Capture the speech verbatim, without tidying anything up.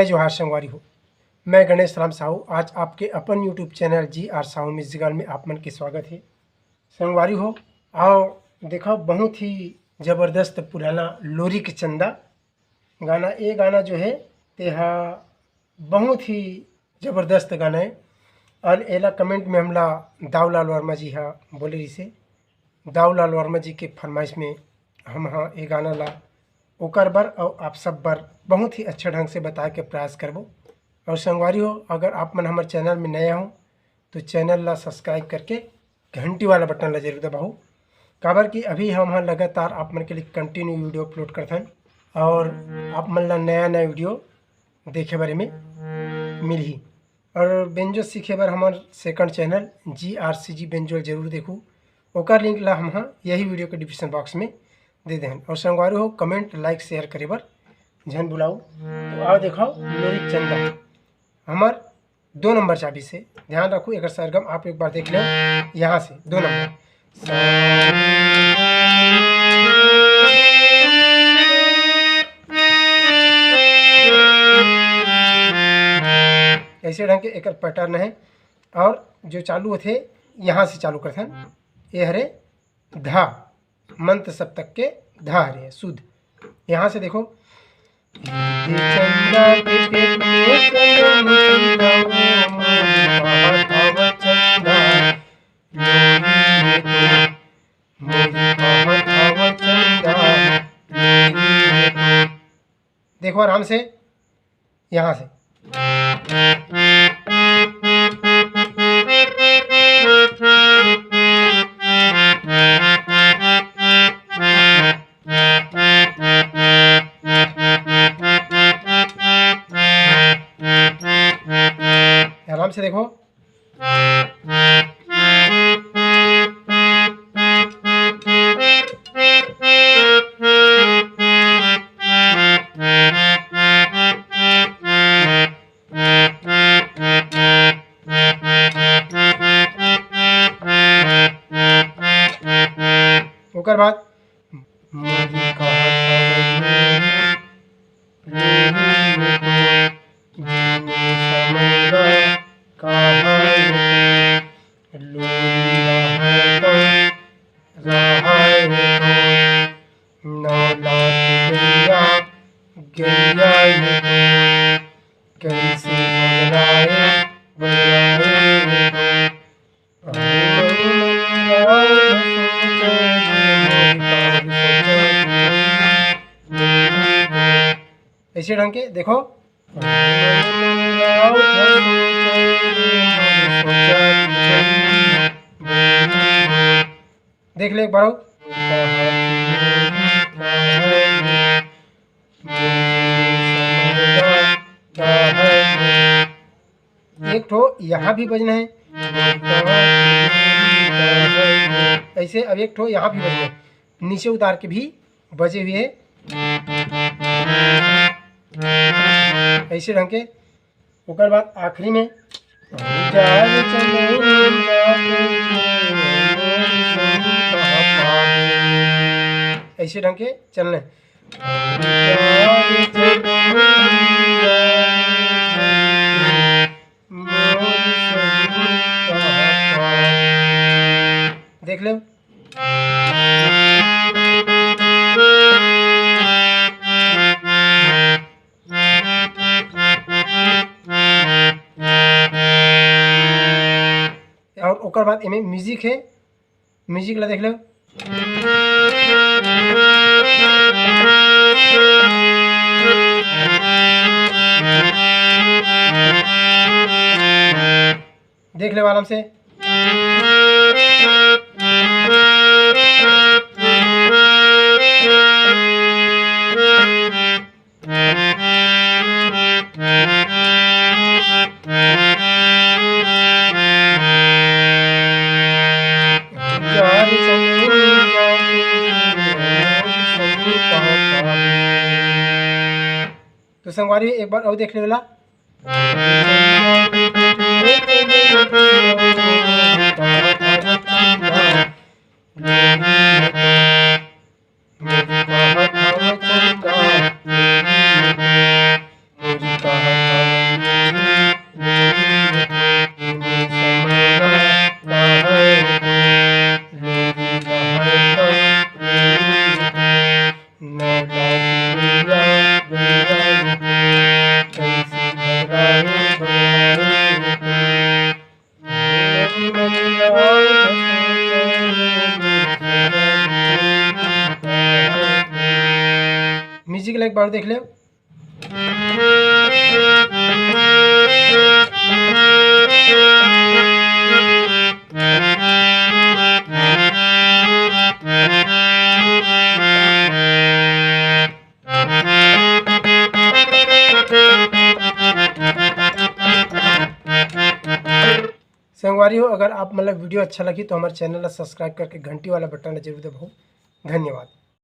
जोहार संगवारी हो, मैं गणेश राम साहू। आज आपके अपन YouTube चैनल जी आर साहू म्यूजिकल में आप मन के स्वागत है। संगवारी हो, आओ देखो, बहुत ही जबरदस्त पुराना लोरी के चंदा गाना। ये गाना जो है, तेहा बहुत ही जबरदस्त गाना है। और एला कमेंट में हमला दाऊलाल वर्मा जी हा बोले रिसे। दाऊलाल वर्मा जी के फरमाइश में हम हा ये गाना ला ओकर बर और आप सब बर बहुत ही अच्छा ढंग से बताए के प्रयास करबो। और संगवारी हो, अगर आप मन हमर चैनल में नया हो तो चैनल ला सब्सक्राइब करके घंटी वाला बटन ला जरूर दबाओ, काबर कि अभी हम हा लगातार आप मन के लिए कंटिन्यू वीडियो अपलोड करथन और आप मन ला नया नया वीडियो देखे बर एमे मिलही। और बेंजो सीखे बर हमर सेकंड चैनल जी आर सी जी बेंजो जरूर देखू, ओकर लिंक ला हम हा यही वीडियो के डिस्क्रिप्शन बॉक्स में दे देहन। और संगवारी हो, कमेंट, लाइक, शेयर करे बर झन भुलाऊ। तो आओ देखो, लोरी चंदा हमर दो नंबर चाबी से। ध्यान रखू, एकर सरगम आप एक बार देख ले, यहाँ से दो नंबर। ऐसे ढंग के एकर पैटर्न है। और जो चालू होथे, यहाँ से चालू करथन। ये हरे धा, मंत सप्तक के धा हरे शुद्ध। यहाँ से देखो, चंदा के पेट में चंदा, मोरी पाहत हव चंदा, मोरी में तो, मोरी पाहत हव चंदा, मोरी में तो। देखो आराम से, यहाँ से। आराम से देखो। ओकर बाद मोरी कहत हवय, मोरी में तो जीने समय ला कहय, लोरी रहय तो, रहय तो, नौ लाख गैया, गैया ये तो, कैसे बगलाए, बगलाए ये तो। ऐसे ढंग के देखो। देख ले एक बार और। एक ठो यहाँ भी बजना है, ऐसे। अब एक ठो यहाँ भी बजना है, नीचे उतार के भी बजे हुए हैं ऐसे ढंग के। ओकर बाद आखिरी में ऐसे ढंग के चलने। देख ले। और ओकर बाद एमे म्यूजिक है, म्यूजिक ला देख लो। देख ले आराम से। तो संगवारी एक बार और देख लेवला। पर देख ले। संगवारी हो, अगर आप मन ला video अच्छा लगी तो हमारे channel ला subscribe करके घंटी वाला button ला जरूर दबाओ। धन्यवाद।